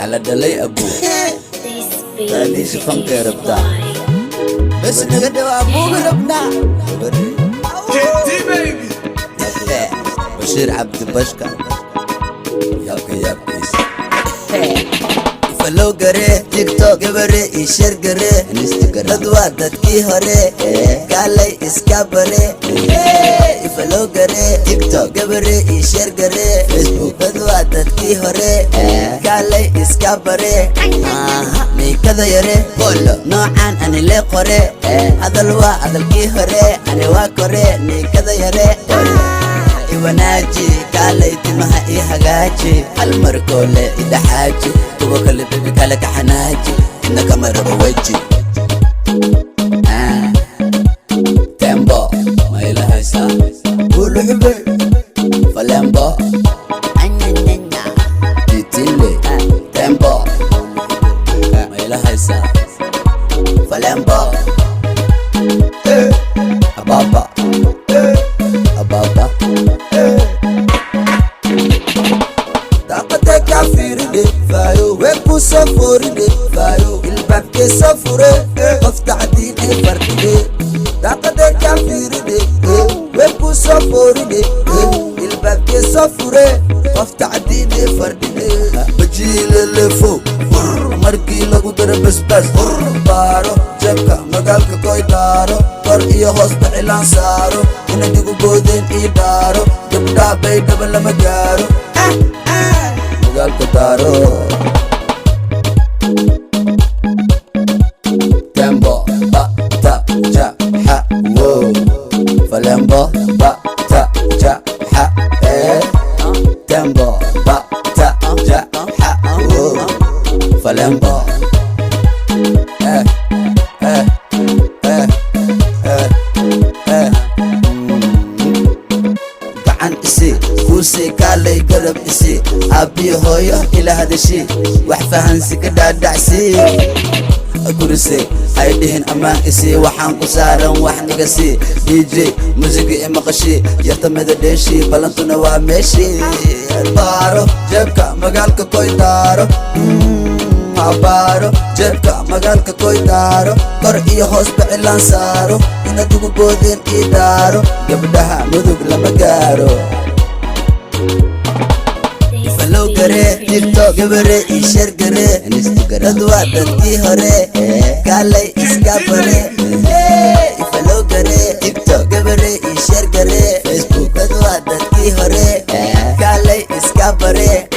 Maxaa la dhalay abuu? Taaliisha fankay rabtaa. Bes naga dhawaa buuga rabnaa. Baby. Bashiir Cabdi Bashka, yaabka yaabkiisa. Follow garee TikTok gabare, ii share garee. Instagram. Dad waa dadkii hore, kaalay iska bare. Follow garee TikTok. gabare, ii share garee. Facebook. Dad waa dadkii hore, kaalay iska bare. Niikada yare. Bolo. Noocaan ani lee qore. Hadal waa hadalkii hore, ani waa kore. Niikada yare iwanaaji, kaalay timaha ii hagaaji. Hal markoole idhaxaaji, kuwa kale baby kale ka xanaaji, ina kama rabo weji. Ah, tembo ma ila haysaa? Buluxube. Falembo ditile, tembo ma ila haysaa? Falembo. Ababa ababa. Daaqadee kaa fiiridhe faayo, wee ku soo fooridhe faayo, ilbaabkee soo fure, qof tacdiin ee fardhidhe. Daaqadee kaa fiiridhe, wee ku soo fooridhe, ilbaabkee soo fure, qof tacdiin ee fardhidhe. Bajiile lefo markii lagu daro basbaas, Baaro jeebka magaalka koy daaro, kor iyo hoosba cilaan saaro, inaad igu boodeen ii dhaaro, gabdhaha bay dhaba lama gaaro. Magaalka daaro. Tembo ba ta ja ha wo, falembo ba ta ja ha e, tembo ba ta ja ha wo, falembo eh eh eh eh eh. Gacan isi kuusii, kaalay garab isi, aabbiyo hooyo ila hadashi, wax fahansi ka dhaadhacsi kurise, hay dhihin ammaan isi, waxaan ku saaran wax niga sii. DJ musiga i maqashi, yarta mida dheeshii, ballantuna waa meeshii. Baaro jeebka magaalka koy daaro, Abaaro jeebka magaalka koy daaro, kor iyo hoosba cilaan saaro, inaad ugu boodeen ii dhaaro, gabdhaha Mudug lama gaaro. Follow garee TikTok gabare, ii share garee. Instagram. Dad waa dadkii hore, kaalay iska bare. Follow garee TikTok. gabare, ii share garee. Facebook. Dad waa dadkii hore, kaalay iska bare.